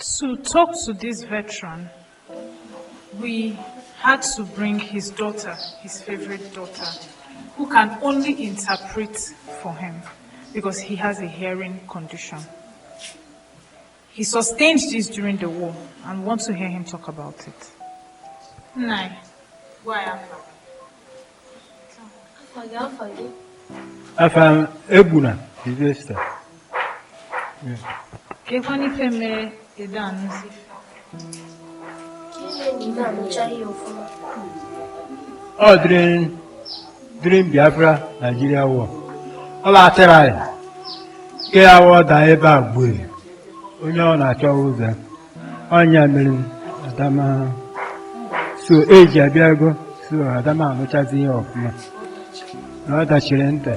To talk to this veteran, we had to bring his daughter, his favorite daughter, who can only interpret for him because he has a hearing condition. He sustained this during the war and want to hear him talk about it. Nai, why afa? Afa gị, afa gị. Afa Egbuna Sylvester. Kekwanụ ife mere ede anụzi? Ka ihe na ị na-anụcha ihe ọfụma. Ọ during Biafra Nigeria war. Ọ na-atịrị anyị ke ya wụ daa ebe a gbue onye ọ na-achọ ụzọ ya. Ọnya mere m adama so eji abịago so adama anụchazi ihe ọfụma na ọ dachiri ntị.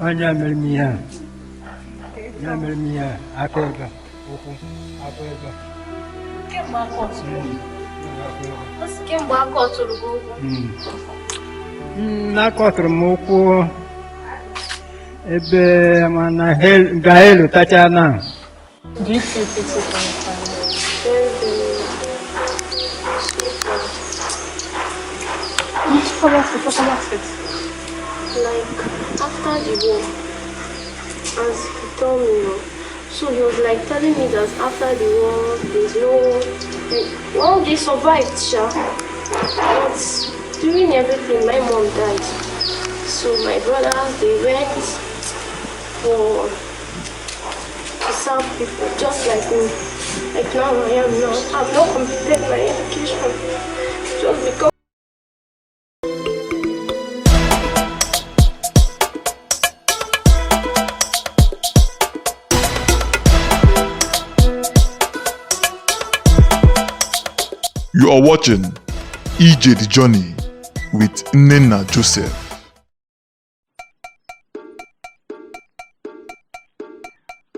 Ọnya mere m ihe a, ya mere m ihe a, aka ebe a, ụkwụ aka ebe a. Kemgbe aka ọtụrụ? Ọ sị kemgbe aka ọ tụrụ gị ụkwụ. N'akọtụrụ m ụkwụ ebe mana ga-elu tacha na. Do you feel pity for your family? Very, very so sad. Talk about it, talk about it. Like after the war, as he told me, no. So he was like telling me that after the war, there's no, like, well, they survived, sha. But during everything, my mom died. So my brothers, they went for to serve people, just like me. Like now I am now. I've not completed my education just because. You are watching EJ The Journey with Nnenna Joseph.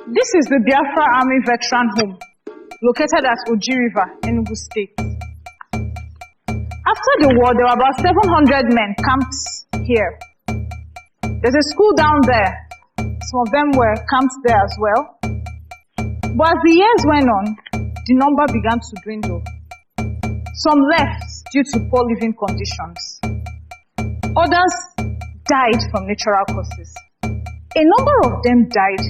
This is the Biafra Army Veteran Home, located at Oji River, Enugu State. After the war, there were about 700 men camped here. There's a school down there. Some of them were camped there as well. But as the years went on, the number began to dwindle. Some left due to poor living conditions. Others died from natural causes. A number of them died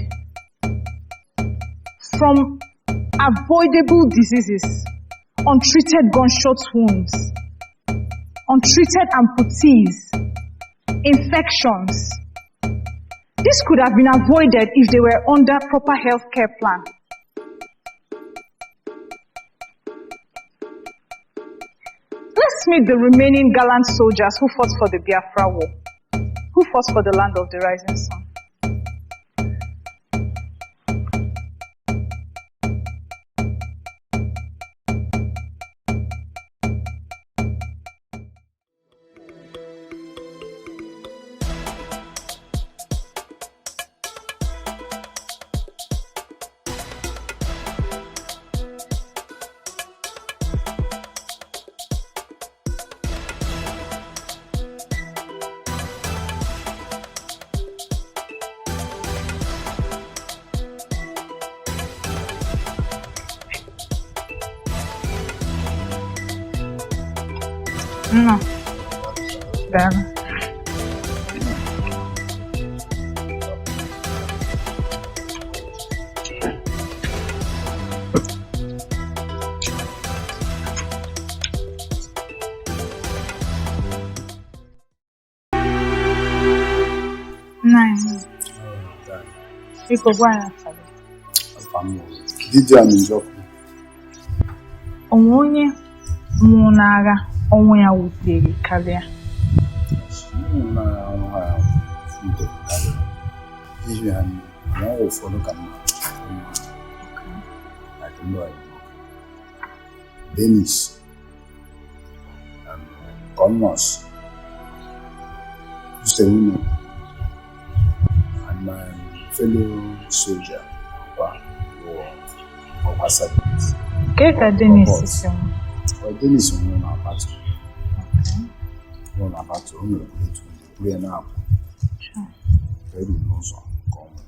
from avoidable diseases, untreated gunshot wounds, untreated amputees, infections. This could have been avoided if they were under proper health care plan. Let's meet the remaining gallant soldiers who fought for the Biafra War, who fought for the land of the rising sun. No. Daalụ. Nine. Biko gwa anyị afa gị. Afa m bụ Gideon Njọkụ. O nwe onye nwụrụ n'agha ọnwụ ya wutere karịa? Nwụrụ n'agha ọnwụ ha wutere karịa. N'ihi ya, ma ọ ụfọdụ ka mma like ndị ọyị nwoke. Dennis Connors, Usewuno, and my fellow soldier kwa bụ ọkwa sergeant. Kee ka Dennis si nwụ? Well, Dennis nwụrụ na battle. Nwụrụ na battle, o nwere bullet wound, buru ya na-apụ. Ka eru n'ụzọ ka ọ nwụrụ.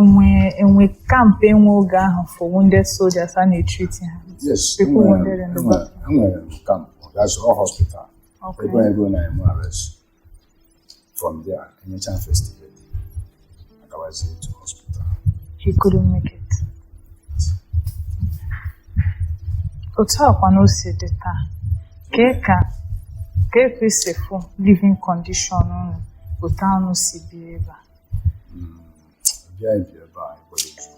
Enwe camp enwe oge ahụ for wounded soldiers a na-etreat ha? Yes. People Enwere wounded in the enwere battle. Enwere camp, that's all hospital. Ebe ego na-eme arrest from there, enyecha first aid, agawazie to hospital. He couldn't make it. Otu akwa na o si dị taa, kee ka isi fụ living condition unu, otu unu si biri ebe a? Bịa bi ebe a ekwere ezu.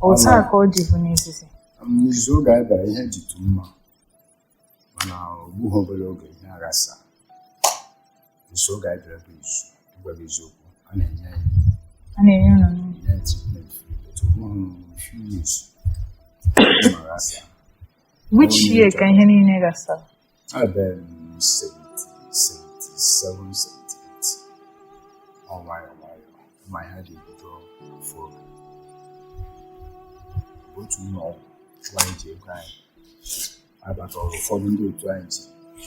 Otu a ka ọ dịbu n'izizi? N'izu oge anyị bịara, ihe dịtụ mma, mana ọ gbughị obere oge ihe aghasa. Nso oge anyị bịara bụ izu ịgwa gị eziokwu, a na-enye anyị A na-enye unu nri? Nye treatment free, but ọ bụghị few years ma ghasa. Which Only year ka ihe niile gasara? Abịa m 70, 77, 78. Ọ nwayọọ nwayọọ ma ihe dị ebido ofu oge. Otu ụlọ ọgwụ chụwa anyị ji ego anyị abatọrọ, ụfọdụ ndị otu anyị ji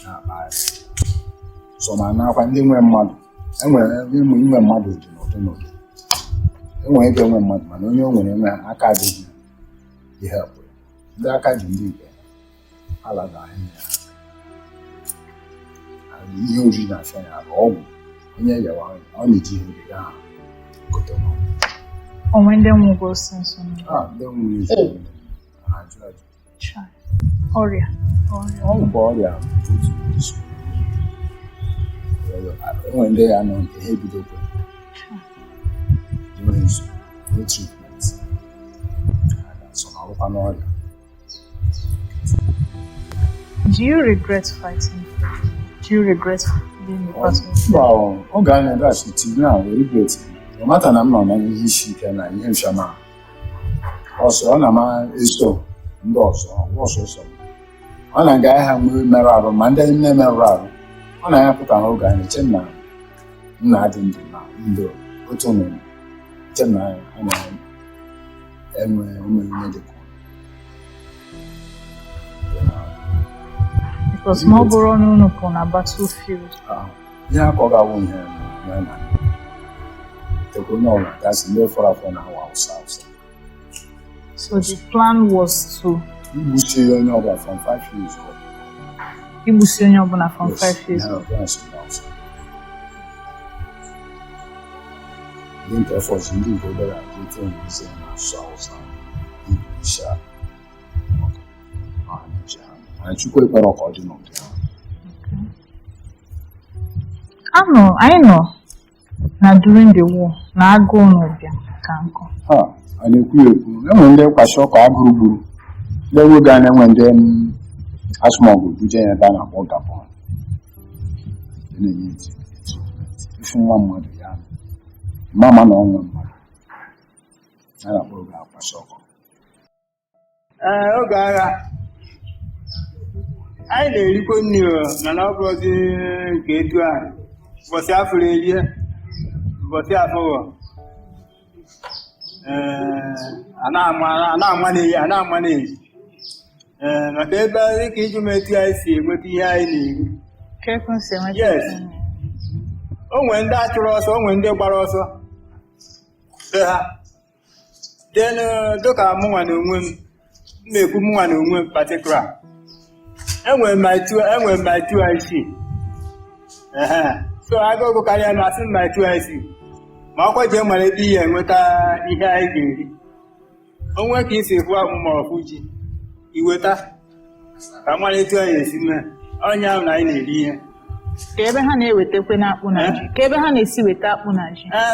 na-akpa anyị so ma nakwa ndị nwe mmadụ. Enwere ịmụ inwe mmadụ dị n'ụdị n'ụdị. Enwere ego enwe mmadụ, mana onye o nwere enwe aka adịghị ihe pụrụ ndị aka ji ndị nke ala na ahịa ya ihe oriri na-afịa ya arụ, ọgwụ onye yawa ọ na-eji ihe oriri ahụ gote n'ọgwụ. Onwe ndị nwụgo since unu? Ah, ndị nwere ezigbo na-ajụ ajụ. Chai. Ọrịa. Ọrịa. Ọ bụkwa ọrịa otu nsogbu. Enwere ndị ya nọ nke ha ebidokwe enweghị nsogbu, no treatment, ha ga-asọ na ọrụkwa n'ọrịa. Do you regret fighting? Do you regret being a part of Mba, oge a na-edachi till now, regret no matter na m nọ na ihe isi ike na ihe mfiama ọsọ, ọ na-ama eso ndị ọzọ ọsọsọ ọ na-aga ha nwee merụ arụ, ma ndị nne merụ arụ ọ na ya pụta n'oge anyị che na nna adị ndụ na ndụ otu nọ che na a na-enwe enwe ihe dịka. Because ma ọ bụrụ na unu pụ na battlefield. Ihe akọgawo ihe ya na tekwa onye ọbụla gasị ndị fọrọ afọ na awa Awụsa Awụsa. So the plan was to igbuchi onye ọbụla from 5 years old. Igbusi onye ọbụla from Yes, 5 years ihe old. plan si na Awụsa. Ndị nke fọzi, ndị nke obere a ga-ete ise na-asụ Awụsa igbuchi ha. Mana Chukwu ekwere ka ọ dị n'ụdị ahụ. Anọ anyị nọ na during the war na agụụ na ụbịam ka nkụ. Ha a na-ekwu ya ekwu, enwere ndị kwashi ọkụ agụrụ gburu ndị nwoge a na-enwe ndị asụmọgụ buje ya ebe a na-akpọ Gabon. Na-enye treatment ifu nwa mmadụ ya mama na ọnwa mmadụ a na-akpọ oge akwashi ọkụ. Ee, oge agha anyị na-erikwa nri o, mana ọ bụrụzi nke etu ahụ. Ụbọchị afụrụ erie, ụbọchị afụghọ. Ee, a na-ama na-eyi, a na-ama na-eyi. Ee, maka ebe dịka ịjụ m etu anyị si enweta ihe anyị na-eri. Ka ekwe si enweta Yes. ihe na-eri. O nwere ndị achụrụ ọsọ, o nwere ndị gbara ọsọ be ha. Then dịka mụnwa na onwe m, m na-ekwu mụnwa na onwe m particular, enwere m my 2IC. Ehe, so agụụ karịa m, asị m my 2IC ma ọkwa jee mara ebe ihe enweta ihe anyị ga-eri. Onwe ka isi fụ akpụ ma ọfụ ji iweta ka mara etu anyị esi mee ọnya ahụ na anyị na-eri ihe. Ka ebe ha na-ewetakwa n'akpụ na ji? Ka ebe ha na-esi weta akpụ na ji? Ee,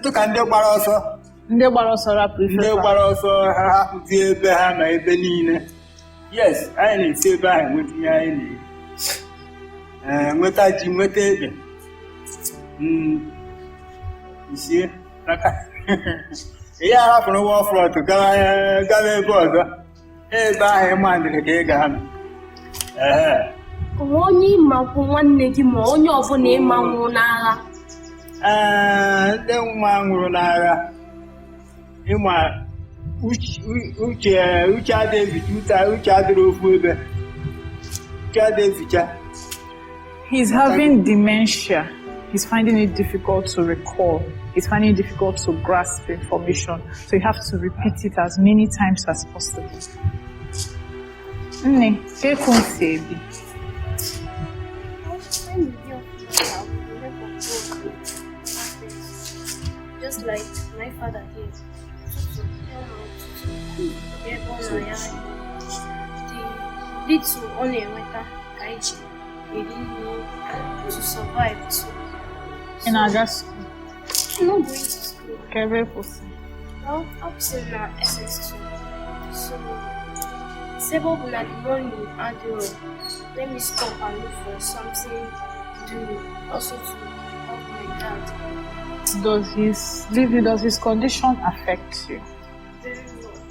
dịka ndị gbara ọsọ. Ndị gbara ọsọ rapụ ife Ndị fa. gbara ọsọ ha hapụzi ebe ha na ebe niile. Yes, anyị na-esi ebe ahụ enweta ihe anyị na-eri. Ee, nweta ji, nweta ede. Isie maka ihe a hapụrụ war front gawa gawa ebe ọzọ, ebe ahụ ịma ndịrị ka ị ga-anọ. Ee. Onwe onye ịmakwu nwanne gị ma onye ọbụla ịma nwụrụ n'agha? Ee, ndị nwa nwụrụ n'agha, ịma uche uche uche adịghị eficha uche, uche adịrị ofu ebe, uche adịghị eficha. He's having dementia. He's finding it difficult to recall. He's finding it difficult to grasp information. So you have to repeat it as many times as possible. Nne, ka eku m si ebi? When the day of my with the help of God, just like my father did. Ụtụtụ, ya na ụtụtụ, ebe ọ nọ ya, the little ọ na-enweta ka anyị ji eri nri to survive too. Ị na-aga school? I'm not going to school. Ka ebe kwụsị? Well, akwụsịrị na SS2. So, ebe ọ bụ na the money adịrọ, let me stop and look for something doing, also to help my dad. Does his condition affect you? Very well.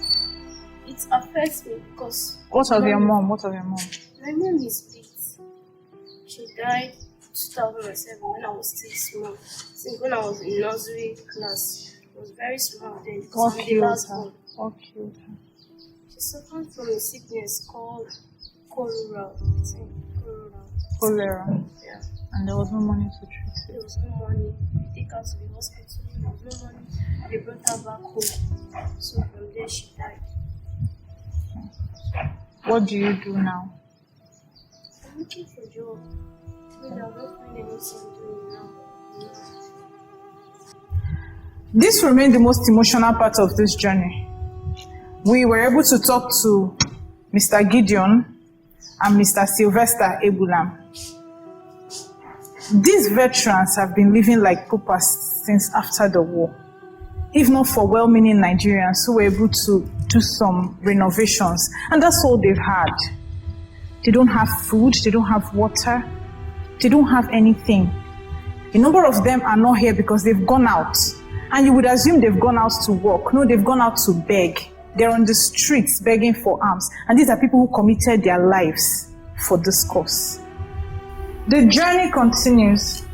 It affects me because What of your mom? What of your mom? My mom is late. She died 2007 when I was still small. Since when I was in nursery class. I was very small then because What I'm the killed last her? born. What killed her? She suffered from a sickness called cholera. I think cholera. Cholera. Yeah. And there was no money to treat There it. was no money. They take her to the hospital. There was no money. They brought her back home. So from there she died. What do you do now? I'm looking for a job. Maybe I'll not find anything doing now. This remained the most emotional part of this journey. We were able to talk to Mr. Gideon and Mr. Sylvester Ebulam. These veterans have been living like paupers since after the war. If not for well meaning Nigerians who were able to do some renovations, and that's all they've had. They don't have food, they don't have water, they don't have anything. A number of them are not here because they've gone out. And you would assume they've gone out to work. No, they've gone out to beg. They're on the streets begging for alms. And these are people who committed their lives for this cause. The journey continues.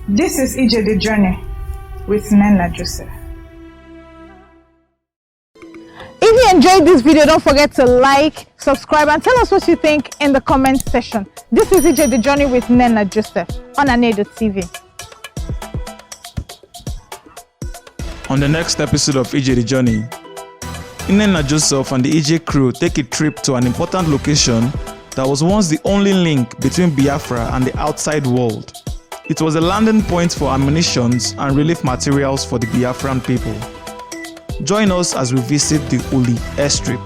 This is EJ The Journey with Nnenna Joseph. If you enjoyed this video, don't forget to like, subscribe, and tell us what you think in the comment section. This is EJ The Journey with Nnenna Joseph on Anaedo TV. On the next episode of EJ The Journey, Nnenna Joseph and the EJ crew take a trip to an important location that was once the only link between Biafra and the outside world. It was a landing point for ammunitions and relief materials for the Biafran people. Join us as we visit the Uli airstrip.